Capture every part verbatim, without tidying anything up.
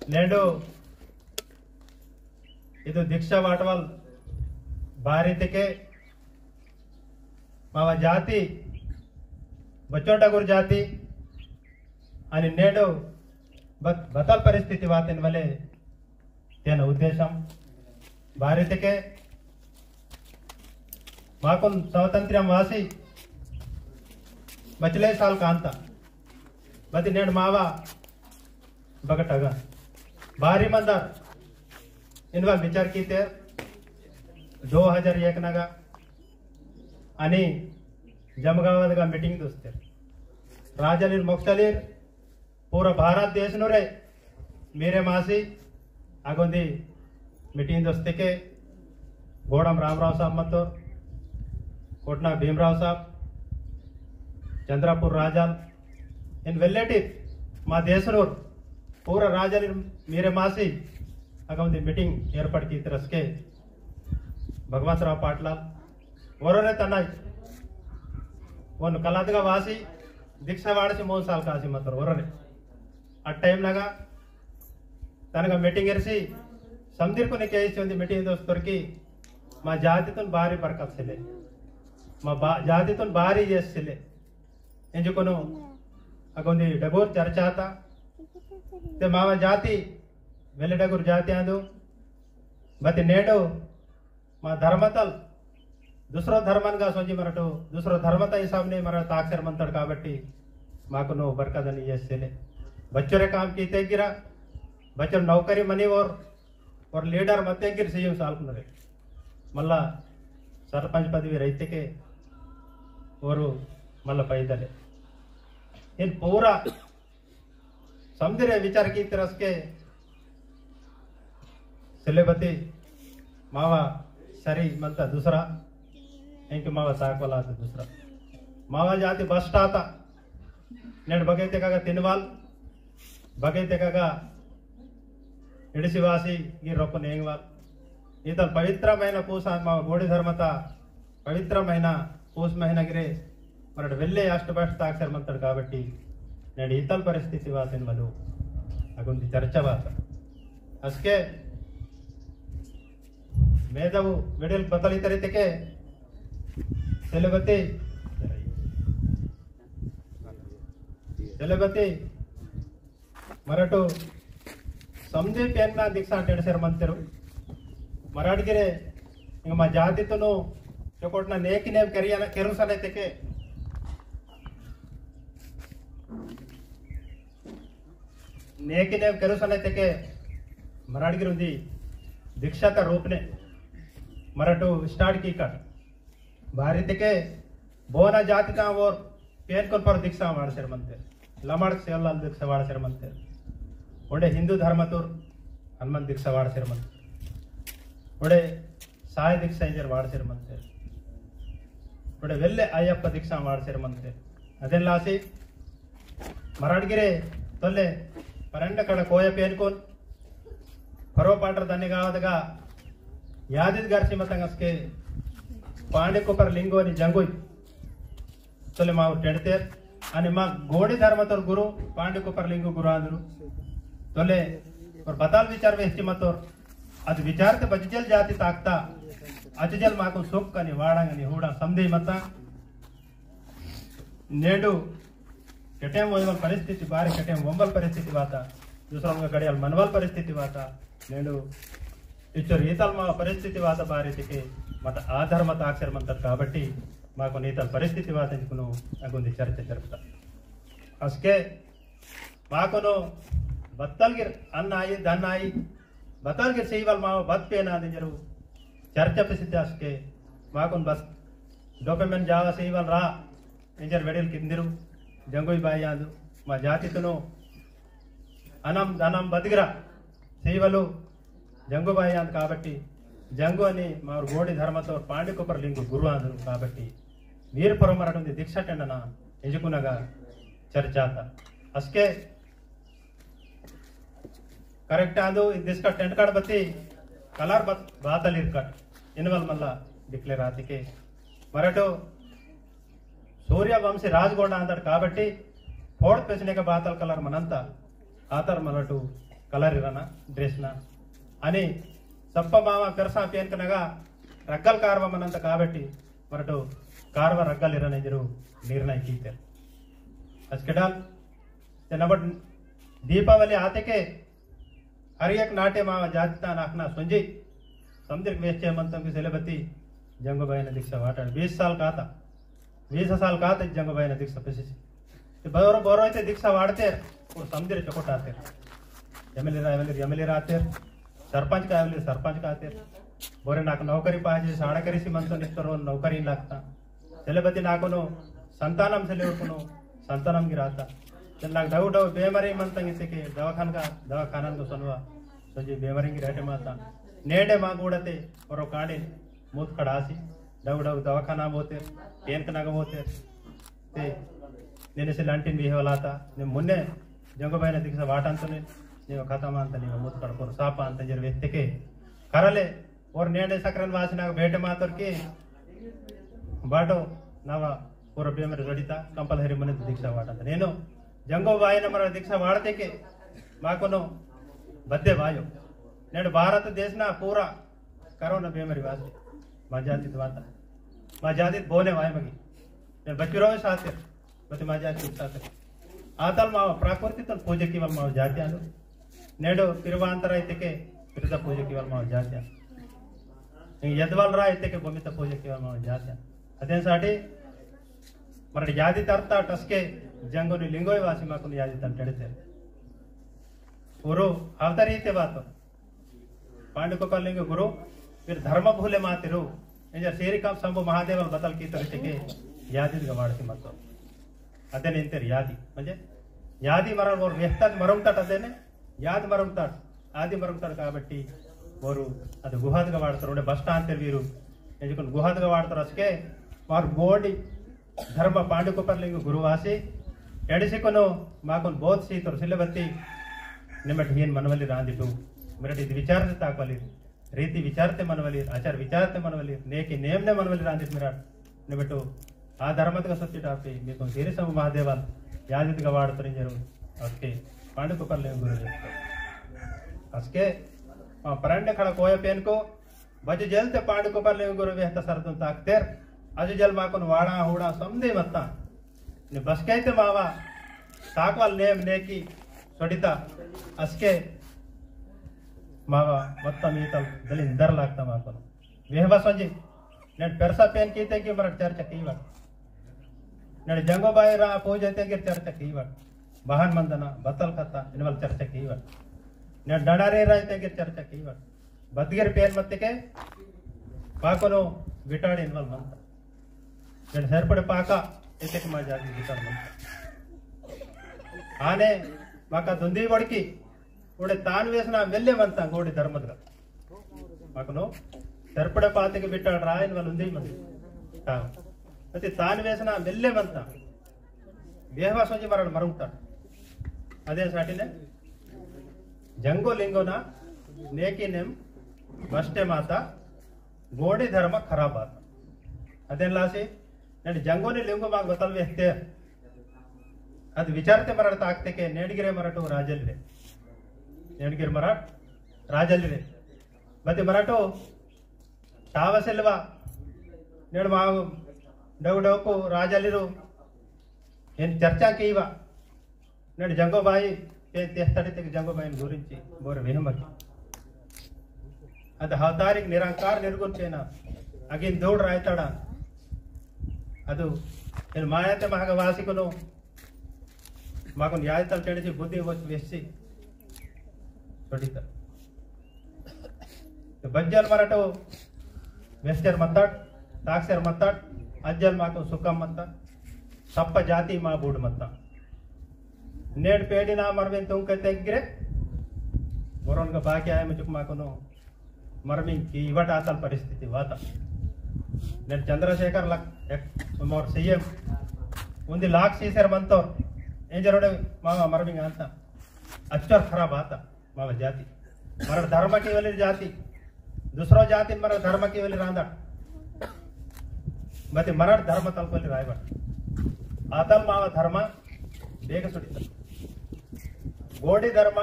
नेडु इदु दीक्षा वाटवल बारी तेके मावा जाति बच्चोटा गुर जाति अनि नेडु बत-, बतल परिस्थिति वातेन वले तेन उद्देश्यम बारी तेके माकुन स्वातंत्र्यम वासी बचले साल कांता बति नेड मावा बगटगा बारी मंदर इनवा विचार कीते दो हजार एक नगा अनि जमगावदगा मीटिंग दोस्ते राजलीर मोक्तलीर पूरा भारत देश नुरे मेरे मासी अगोंदी मीटिंग दोस्ते के गोडम रामराव साहब मत्तोर कोटना भीमराव साहब चंद्रापुर राजाल इन वेल्लेटी मा देश नुर पूरा राजालीर मेरे मासी अगोंदी मीटिंग एर्पाट की तरस के भगवंतराव पाटलाल वरोरे तनाई ओन कलादगा वासी दीक्षा वाड़सी मोन साल कासी मत्तोर वरोरे आ टाइम नगा तनगा मीटिंग एरसी समदिर कोने केसी उंदी मीटिंग दोस्तोर की मा जातितुन बारी बरकत सिले मा बा-, जातितुन बारी येस सिले एंजुकोनो अगोंदी डगोर चर्चा आता ते मावा जाति वेले डगोर जाति आंदु बति नेडो मा धर्मतल दूसरो धर्मनगा सोंजी मरटो दूसरो धर्मता हिसाबने मरट ताक्सर मंतड़ काबट्टी माकुनो बरकदन येस सिले बच्चोरे काम कीते गिरा बच्चोर नौकरी मनी ओर ओर लीडर मत्ते गिर सीएम सालकुनरे मल्ला सरपंच पदवी रहितेके ओरु मल्ला पैदले इन पूरा समदिरे विचार की तरस के सिलेबती मावा सरी मंता दूसरा इंक मावा साकोला दूसरा मावा जाति बस्ट आता नेड बगैते कागा तिनवाल बगैते कागा इडिसिवासी गी रोको नेंगवाल इतल पवित्रमैन पूस मावा गोडी धर्मता पवित्रमैन पूस महीना गिरे मरट वेल्ले अष्ट बष्ट ताक्सर मंतड़ काबट्टी नेड इतल परिस्थिति वातेन वलु अगुंदी चर्चा वात असके मेदवु वेडेल बतल इतरितके सेलेबती सेलेबती मरटु समदे पेन्ना दीक्षा टेडसेर मंतेरु। मराठगिरे इंग मा जातितुनु चोकोटना नेकिने केरियाना केरुसने तेके नेकिने केरुसने तेके मराठगिर उंदी दीक्षाता रूपने मरटु स्टार्ट की कट बारी तेके बोना जाति ता ओर पेन कोन पर दीक्षा वाड़सेर मंते, लमाड़ सेवलाल दीक्षा वाड़सेर मंते, ओंडे हिंदू धर्मतुर हनुमान दीक्षा वाड़सेर मंते, ओंडे साय दीक्षा इंजर वाड़सेर मंते, ओंडे वेल्ले अय्यप्पा दीक्षा वाड़सेर मंते। अदेन लासी मराठगिरे तोल्ले परंड कड़ कोय पेन कोन परो पाटर दन्ने गावदगा यादिद गर्सी मतंग असके पांडे कोपर लिंगो नि जंगुई तोले माव टेंडतेर अनि मा गोंडी धर्मतोर गुरु पांडे कोपर लिंगो गुरु आंदुरु तोले और बताल विचार वेस्टी मतोर अद विचार ते बजजल जाति ताकता अजजल माको सुख कनि वाड़ांग नि हूड़ा समदे मता नेडू कटेम वंबल परिस्थिति बारी कटेम वंबल परिस्थिति वाता दूसरा उंगा कड़ियाल मनवल परिस्थिति वाता नेडू इच्चर ईतल मा परिस्थिति वाता बारी तिके मत आधर्म ताक्षर मंतर काबट्टी माको नीतल परिस्थिति वाता इनकुनु अगुंदी चर्चा जरुपता। असके माकोनो बत्तलगिर अन्न आई, धन आई, बत्तलगिर सीवल माव बत पेना दिंजरु चर्चा प्रसिद्ध असके माकोन बस डोपेमेंट जावा सीवल रा इंजर वेडिल किंदिरु जंगोई बाई आंदु मा जातितुनो अनम धनम बदगिरा सीवलु जंगो बाई आंद काबट्टी जंगो अनि मावर गोंडी धर्मतोर पांडी कोपर लिंगो गुरु आंदुरु काबट्टी वीर परमरटुंदी दीक्षा टेंडना इंजुकुनगा चर्चाता। असके करेक्ट आंदु इद दिसका टेंड काड बत्ती कलर बत-, बातल इरकट इनवल मल्ला डिक्लेर आतिके मरटो सूर्यवंशी राजगोंड आंदड़ काबट्टी फोड़ पेसने का बातल कलर मनंता आतर मरटो colour इरना, dress ना। अनि सप्पा मावा पेरसा पेनकनगा रग्गल कारवा मनंत काबट्टी मरटो कारवा रग्गल इरना इंजरु निर्णय कीतेर। अस्केडाल ते नबट दीपावली आतेके हर एक नाटे मावा जातिता नाकना सोंजी समदिर वेचे मंतम की सेलेबती जंगो बाईना दीक्षा वाटा बीस साल काता, बीस साल काता जंगो बाईना दीक्षा पेसिसी। ते बोरो बोरो इते दीक्षा वाड़तेर, और समदिर चकोट आतेर। MLA रा, MLA, MLA रा आतेर, सरपंच का, MLA सरपंच का आतेर। बोरे नाक नौकरी पाजे, साड़ा करीसी मंतो नित्तरो नौकरी लागता। सेलेबती नाकुनु संतानम सेले उरकुनु संतानम गिराता। तेन नाक डौ डौ बेमारी मंतंग इत्तेके दवाखान का, दवाखानन को सनवा। सोजी बेमारी गिराटे माता। नेडे मा गूड़ते, और कांडे मूत खड़ासी, डौ डौ दवाखाना बोते, पेनकनगा बोते। ते, नेने से लंटिन भी हवलाता, ने मुन्ने जंगो बाईना दीक्षा वाटंतोने, ने खतम अंत, ने मूत खड़पोर साप अंत जर वेत्तेके। करले, और नेंडे सकरन वासी नाक भेंट मातर की बाटो नवा पूरा बेमर जड़िता compulsory मने दीक्षा वाटा। नेनु जंगो बाईना मरा दीक्षा वाड़तेके माकुनो बद्दे वायो। नेंड भारत देश ना पूरा कोरोना बेमरी वासी मा जाति वाता। मा जाति बोने वाय मगी। ने बच्चुरो साथे मते मा जाति उत्साह आतल माव प्रकृति तन पूजा कीवल माव जाति आनु। नेडो पिरवांतर इत्तेके पिरता पूजा कीवल माव जाति आनु। यदवल रा इत्तेके भूमिता पूजा कीवल माव जाति आनु। अदेन साटी मरड जाति तरता टसके जंगोनी लिंगोय वासी माकुन जाति तन टेड़ते। उरु अवतरी इत्ते बातो। पांडु कुपार लिंग गुरु, फिर धर्म भूले मातिरु, इंजर श्री काम शंभु महादेवल बतल कीतर इत्तेके, यादिद गवाड़ सी मत्तो। अदेन इंतेर यादि, म्हणजे, यादि मरण वोर वेहतद मरुंगतट अदेने, यादि मरुंगतट, आदि मरुंगतट काबट्टी, वोरु, अद गुहाद गवाड़ तर, उंडे बस्टा अंतेर वीरु, इंजकुन गुहाद गवाड़ तर असके, वार गोडी, धर्म पांडु कुपार लिंग गुरुवासी, एड़सिकुनु माकुन बोध सीतोर सिलबत्ती, निमट हीन मनवली रांदिटु, मिरट इद विचारते ताकवली, रीति विचारते मनवली, आचार विचारते मनवली, नेकी नेमने मनवली रांदिट मिरट, निमटु आ धर्मत का सत्य टापे, मीकुन सिरी सब महादेवल, यादित गवाड़ तरिंजरु, असके पांडु कुपार लिंग गुरु। असके, आ, परांडे खड़ा कोया पेन को, बजु जेल ते पांडु कुपार लिंग गुरु वेहता सरदुन ताकतेर। अजु जेल माकुन वाड़ा हुड़ा समदे मत्ता। ने बसके ते मावा ताकवाल नेम नेकी सोडिता असके मावा मत्ता मीतल दलिंदर लागता माकुन। वेहवा सोंजी नेट पेरसा पेन कीते की मरट चर्चा कीवा। नेट जंगो बाई रा पूजे ते गिर चर्चा कीवा। बहान मंदना, बतल खत्ता, इनवल चर्चा कीवा। नेट डंडारे रा इते गिर चर्चा कीवा। बदगिर पेन मत्तेके पाकोनो विटाड़ इनवल मंता। जन सरपड़े पाका इतेक मा जाति विटाड़ मंता। आने माका दुंदी वड़की उड़े तान वेसना मेल्ले मंता गोड़ी धर्मदगा। माकनो सरपड़े पातेके विटाड़ रायन वल उंदी मंता। हाँ। अति तान वेसना मेल्ले मंता। वेहवा सोंजी मरण मरुंगता। अदे साटिने जंगो लिंगोना नेकी नेम बस्टे माता गोंडी धर्म खराब आता। अदेन लासी नेंड जंगोनी लिंगो माग बतल वेहते। अद विचारते मरट ताकतेके नेंडगिरे मरटो राजलवे। नेंडगिरे मरट राजलवे। बति मरटो तावसेलवा नेंड मा डगडगको राजलिरो एन चर्चा कीवा। नेंड जंगो बाई ते तेस्तड़ी ते जंगो बाई गुरिंची बोर वेहमकी। अद हवतारिक निरंकार निर्गुण चेना अगिन दौड़ रायताड़ा। अदु एन मायाते महाग वासिकुनो माकुन यादितल तेड़सी बुद्धि वच वेसी सोडिता। तो बज्जल मरटो वेस्टर मत्तट, ताक्सर मत्तट, अज्जल माकुन सुखम मत्ता, सप्प जाति मा बूड मत्ता। नेड पेड़ी ना मरमिन तुंके तेग्रे, बोरोन का बाकी आय मुझुक माकुनो मरमिंग की इवट आतल परिस्थिति वाता। नेट चंद्रशेखर लक एक मोर सीएम उन्दी लाख सीसेर मंतोर एंजरोडे मावा मरमिंग आंता। अच्चर खराब आता मावा जाति। मरड धर्म की वाली जाति। दूसरो जाति मरड धर्म की वाली रांदा। मते मरड धर्म तलपली रायबट। आतल मावा धर्म बेग सुडिता। गोडी धर्म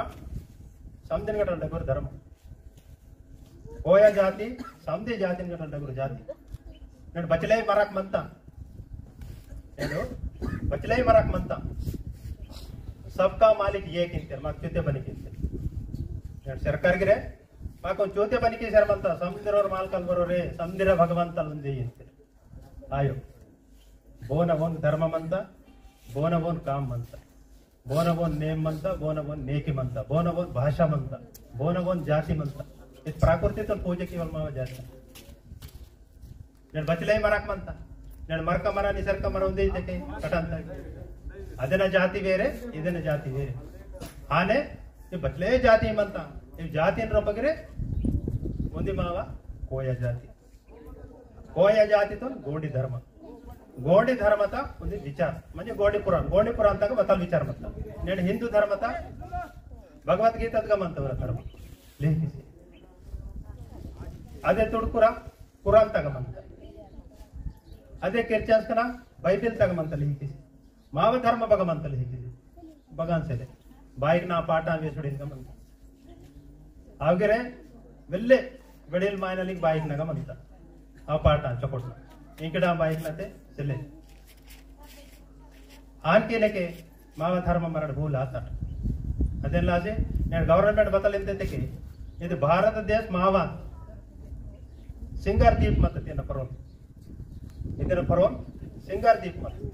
समदिन गटल डगुर धर्म। कोया जाति, समदे जातिन गटल डगुर जाति। नेड बचले मरक मंता। नेड बचले मरक मंता। सबका मालिक एक इंतेर, माक चूते बनिक इंतेर। नेड सरकार गिरे, माक चूते बनिक सेर मंता, समदिर और मालकल बरो रे, समदिर भगवंतल उंदे इंतेर। आयो। बोन बोन धर्म मंता, बोन बोन काम मंता। बोन बोन नेम मंता, बोन बोन नेकी मंता, बोन बोन भाषा मंता, बोन बोन जाति मंता। इद प्रकृति तो पूजे केवल मावा जाति। नेड बचले मरक मंता। नेड मरक मरा निसरक मरा उंदे इते के कटंता। अदेन जाति वेरे, इदेन जाति वेरे। आने, ये बचले जाति मंता। ये जाति इन रोपगरे, उंदी मावा कोया जाति। कोया जाति तो गोंडी धर्म। गोंडी धर्म ता उंदी विचार। म्हणजे गोंडी पुराण, गोंडी पुराण तक बतल विचार मतलब। नेड हिंदू धर्म ता भगवत गीता तक मंता वाला धर्म। लिखिसी। अदे तुड़कुरा कुरान तक मंता। अदे क्रिश्चियंस कना बाइबिल तक मंता लिखिसी। माव धर्म बग मंता लिखिसी। बगान सेले। बाइक ना पाटा वेसुड़िन का मंता। आवगेरे वेल्ले वेड़ेल मायनलिक बाइक नगा मंता। आ पाटा चकोट। इंकड़ा बाइक नते सेले। आन के लेके मावा धर्म मरड़ भूल आता। अदेन लासे, नेड government बतल इंते तेके, इद भारत देश मावा सिंगार दीप मत तेन परोन। इदन परोन सिंगार दीप मत।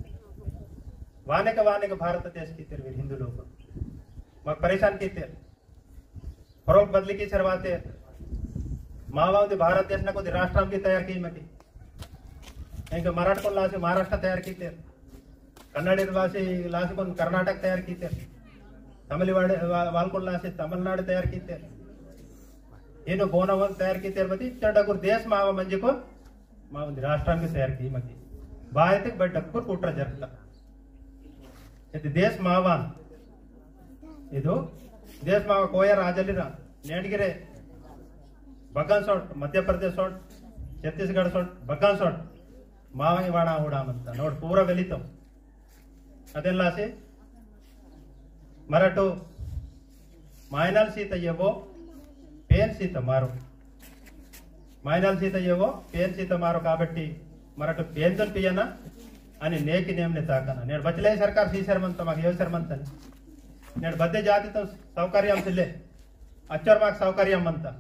वानेक वानेक भारत देश कीतेर वीर हिंदू लोग। माक परेशान कीतेर। फरोक बदली की सरवाते मावा उंदी भारत देश ना कोदी राष्ट्रम की तैयार की मकी। इंके मराठ कोन लासी महाराष्ट्र तैयार कीतेर। कन्नड़ लासी, लासी कोन कर्नाटक तैयार कीतेर। तमिलवाड़ वा-, वाल कोन लासी तमिलनाडु तैयार कीतेर। इनु बोनावन तैयार कीतेर बती चंडा कुर देश मावा मंजी कोन मावा उंदी राष्ट्रम की तैयार की मकी। बायतिक बड्डा कुर कुट्रा जरता। इति देश मावा। इदु देश मावा कोया राजलिरा। नेंडगिरे बगान सोट, मध्य प्रदेश सोट, छत्तीसगढ़ सोट, बगान सोट, मावा ही वाड़ा उड़ा मंता। नोट पूरा वेलितो। अदेन लासी मराठो मायनल सीता येवो पेन सीता मारो। मायनल सीता येवो पेन सीता मारो काबट्टी मराठो पेन दन पियना अनि नेकी नेमने ताकना। नेड बचले सरकार सीसर मंता, माक येवसर मंता। नेड बद्दे जाति तो सौकर्यम सिल्ले। अच्चर माक सौकर्यम मंता।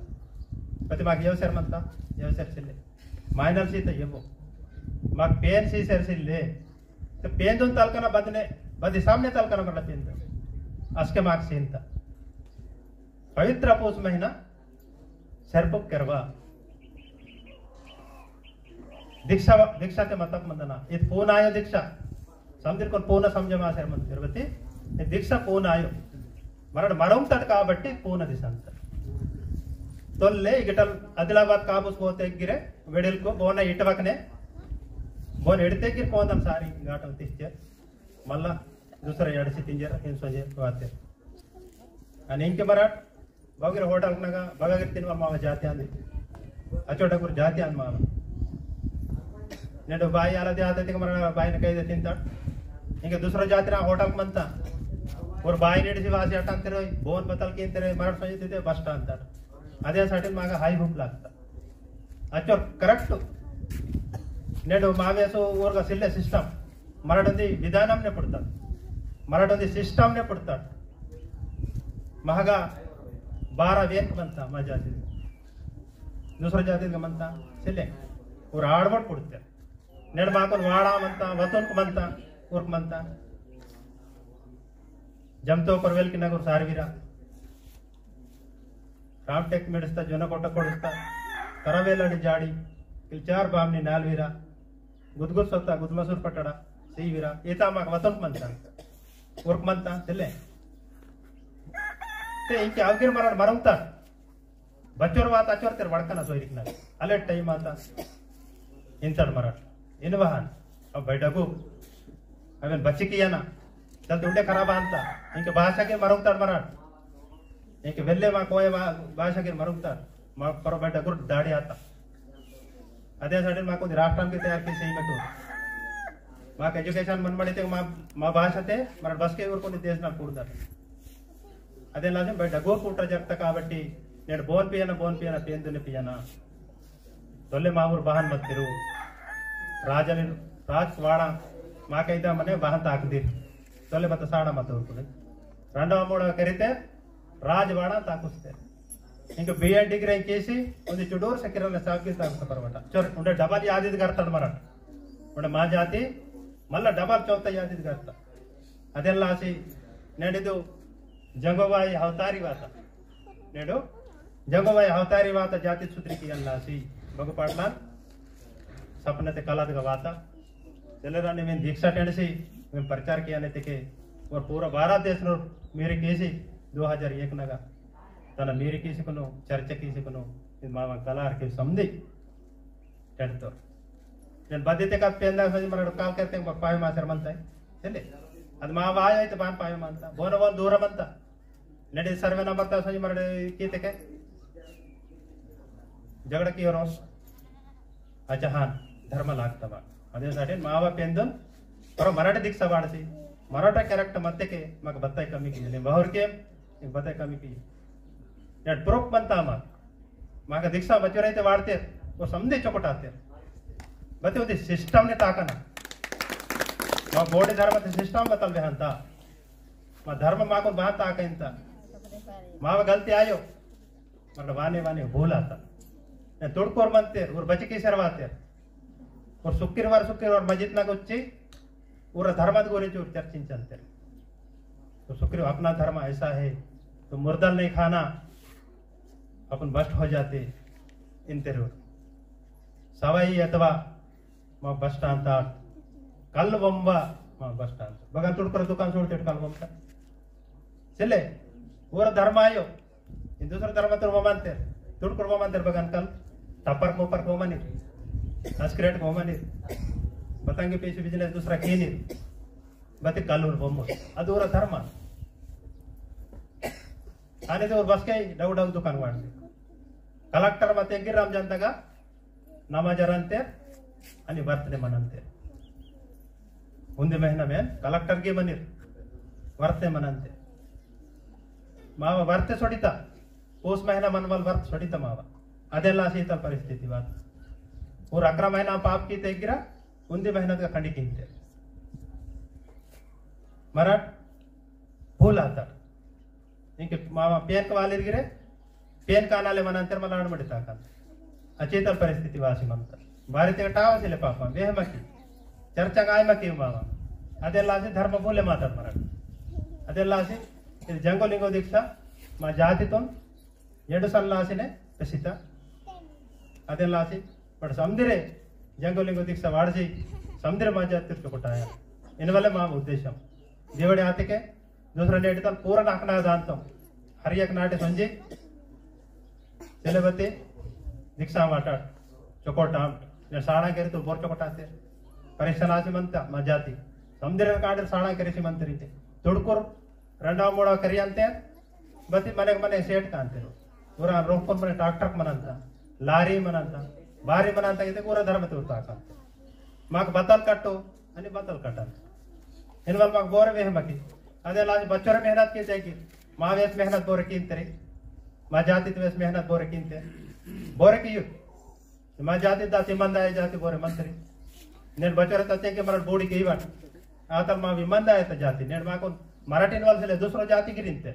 पति माक येवसर मंता, येवसर सिल्ले। मायनल सीता येवो। माक पेन सीसर सिल्ले। तो पेंदुन तलकना बदने, बदी सामने तलकना बदला पेंदु। असके माक सीनता। पवित्र पूस महीना, सरपुक करवा। दीक्षा, दीक्षा ते मतलब मंदना। इत पूना आयो दीक्षा। समझिर कोन पूना समझ मा सर मंदिर बती। ये दीक्षा पूना आयो। मरड़ मरम तट काबट्टी पूना दिसंत। तोल्ले इगटल आदिलाबाद काबूस पोते गिरे, वेडिल को बोना इटवकने, बोन एड़ते गिर कोंदम सारी गाटम तिस्ते, मल्ला दूसरा एड़सी तिंजर, हिंसोंजे वाते। अनि इंके मराठ, बगिर होटल नगा, बगागिर तिनवा मावा जाति आंदी। अचोटा कुर जाति आंद मावा। नेडो बाई आला दे आते तिक मरा बाई न कैदे तिंता। इंके दूसरा जाति ना होटल मंता। और बाई नेडसी वासी अटान तेरे, बोन बतल किन तेरे, मराठ सोंजे तिते बस स्टैंड ता। अदे साटिन मागा हाई भूख लागता। अचो correct। नेडो मावेसो ओरगा सिल्ले system। मराठोंदी विधानम ने पुड़ता। मराठोंदी system ने पुड़ता। महगा बारा वेक मंता मा जाति। दूसरा जाति का मंता सिल्ले। और आड़बड़ पुड़ते। नेड माकुन वाड़ा मंता, वतुन मंता, उर्क मंता। जमतो परवेल की नगर सारवीरा। रामटेक मिडस्ता, जोनकोट कोडस्ता, करवेलड़ी जाड़ी, किलचार बामनी नालवीरा, गुदगुद सोता, गुदमसूर पटड़ा, सीवीरा, एता माक वतन मंता, उर्क मंता, सिले। ते इंके अवगिर मरण मरंता, बच्चोर वाता अच्चोर तेर वड़कना सोयरिकना, अले time आता, इंतड़ मरण, इन वाहन, अब बैठकू, अबेन बच्ची किया ना, चल तुंडे खराब आंता, इंके भाषा के मरंता मरण, इंके वेल्ले मा कोय भा-, भाषा के मरंता, मा परो बैठा गुर दाड़ी आता। अदे साटे माको राष्ट्रम के तैयार की सही मतो। माक education मन मड़े ते मा, मा भाषा ते, मरण बस के उर को देश ना पूर्ण। अदेन लासी बे डगो कूट्र जगता काबट्टी, नेड बोन पियना, बोन पियना, पेंदुने पियना। तोले मावुर बहन मत्तिरु। राजन, राजवाड़ा, माकैदा मने बहन ताकदीर। तोले बत साड़ा मत उरकुले। रंडवा मूडवा करिते, राजवाड़ा ताकुस्ते। इंक B.Ed degree केसी, उन्दी चुडूर सकिरन साकी ताकुस्ते परवटा। चोर, उंडे double यादिद करता मरट। उंडे मा जाति, मल्ला double चौथा यादिद करता। अदेन लासी नेडिदु जंगोबाई अवतारी वाता। नेडु जंगोबाई अवतारी वाता जाति सुधरी कियन लासी बगु पाटलान सपनते कलादगा वाता। तेलराने में दीक्षा टेंडसी में प्रचार किया ने तेके और पूरा भारत देश नो मेरे केसी दो हज़ार एक नगा तना मेरे केसी कुनो चर्चा केसी कुनो मावा कलार के समझे। टेंडतो। जन बद्दे ते का पेंदा सज मरड़ काल करते हैं, पावे मासर मनता है। चले। अद मा वाय है तो बान पावे मानता। बोन बोन दूर मनता। नेडे सर्वे नंबर ता सज मरड़ की ते के? झगड़ा की रोस। अच्छा हाँ, धर्म लागता बा। अदे साटे मावा पेंदन, पर मराठे दीक्षा वाड़सी। मराठा character मत्ते के, मग बताई कमी की, ने बहुर के, एक बताई कमी की। नेट proof बनता मा। माका दीक्षा बच्चोर इते वाड़तेर, वो समदे चोकटातेर। बते उदी system ने ताकना। मा बोर्ड धर्म ते system बतल बेहंता। मा धर्म माको बात ताकइंता। मा गलती आयो। मतलब वाने वाने भूल आता। ने तुड़कोर मनतेर, और बचकी सरवातेर। और शुक्रवार, शुक्रवार मस्जिद ना गुच्ची, पूरा धर्म गुरिंच चर्चिंचंतेर। तो शुक्र अपना धर्म ऐसा है, तो मुर्दल नहीं खाना, अपन भ्रष्ट हो जाते। इंतेरो सवाई अथवा मा बस स्टैंड ता कल बम्बा मा बस स्टैंड बगन तुड़कर दुकान छोड़ तेट कल बम्बा चले। पूरा धर्म आयो, इन दूसरा धर्म तो वो मानते, तुड़कर वो मानते बगन कल टपर कोपर को मानी, संस्कृत को मानी, बताएंगे पीछे बिजनेस दूसरा की नहीं। बते कालूर बोमो। अदूर धर्म। आने ते और बस के डौ डौ दुकान वाड़ से। कलेक्टर मते गिर राम जनता का नमाज अरंते अनि बर्थडे मनंते। उन्दे महीना में कलेक्टर के मनिर बर्थडे मनंते। मावा बर्थडे सोडिता। पौष महीना मनवाल बर्थ सोडिता मावा। अदेला सीतल परिस्थिति बात। और अकरा महीना पाप की तेगिरा उन्दे महीना का खंडी किंते। मराठ भूल आता। इंके मामा पेन का वाले गिरे, पेन का नाले मनांतर मला अड़मड़ी ताकन। अचेतन परिस्थिति वासी मनता। बारी ते टावा सिले पापा, वेह मकी। चर्चा गाय मकी मामा। अदे लासी धर्म बोले मातर मराठ। अदे लासी, इद जंगो लिंगो दीक्षा, मा जाति तुन, येडु सन लासी ने, पेसिता। अदे लासी, पण समदिरे, जंगो लिंगो दीक्षा वाड़सी, समदिरे मा जाति तुन कोटाया। इन वाले मा उद्देश्य। देवड़े आते के, दूसरा नेट तल पूरा नाकना जानतो। हर एक नाटे संजे। चले बते, दीक्षा वाटा, चोकोटाम, ने साड़ा केरे तो बोर चोकोटाते। परेशान आसी मनता, मा जाति। समदिरे काडर साड़ा केरे सी मंत्री ते। तुड़कुर, रंडा मोड़ा करियंते, बती मने मने सेठ कांते रो। पूरा रोकन मने ट्रैक्टर मनंता, लारी मनंता, बारी मनंता, इते पूरा धर्म ते उतार कांते। माक बतल कट्टो, अनि बतल कटंत। इनवल माक बोरे वेह मकी। अदे लाज बच्चोर मेहनत की जाएगी। मा वेस मेहनत बोरे कींतरी। मा जाति वेस मेहनत बोरे कींते। बोरे की यु। मा जाति दाती मंदा है जाति बोरे मंत्री। नेन बच्चोर तते के मरल बोड़ी के इवन। आतल मा भी मंदा है त जाति। नेन मा कौन मराठी वाल से ले दूसरो जाति की रिंते।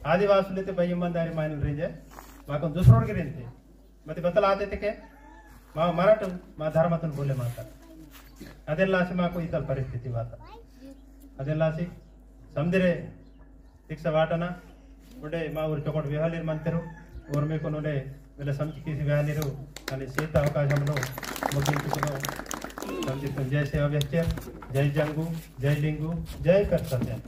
आदिवासी लेते भाई ईमानदारी मायने रिंजे। मा कौन दूसरो की रिंते। मति बतल आते ते के मा मराठ मा धर्मतन बोले माता। अदेन लासी माको इतल परिस्थिति वाता। अदेन लासी समदिरे दीक्षा वाटना। उंडे मा उर चोकट विहालिर मंतरु। उर मेकुन उंडे वेले समझ किसी विहालिरु। अनि सीता अवकाशमनु मुगिंचुकुनु। समझ जय सेवा वेस्टर, जय जंगु, जय लिंगु, जय कर सत्य।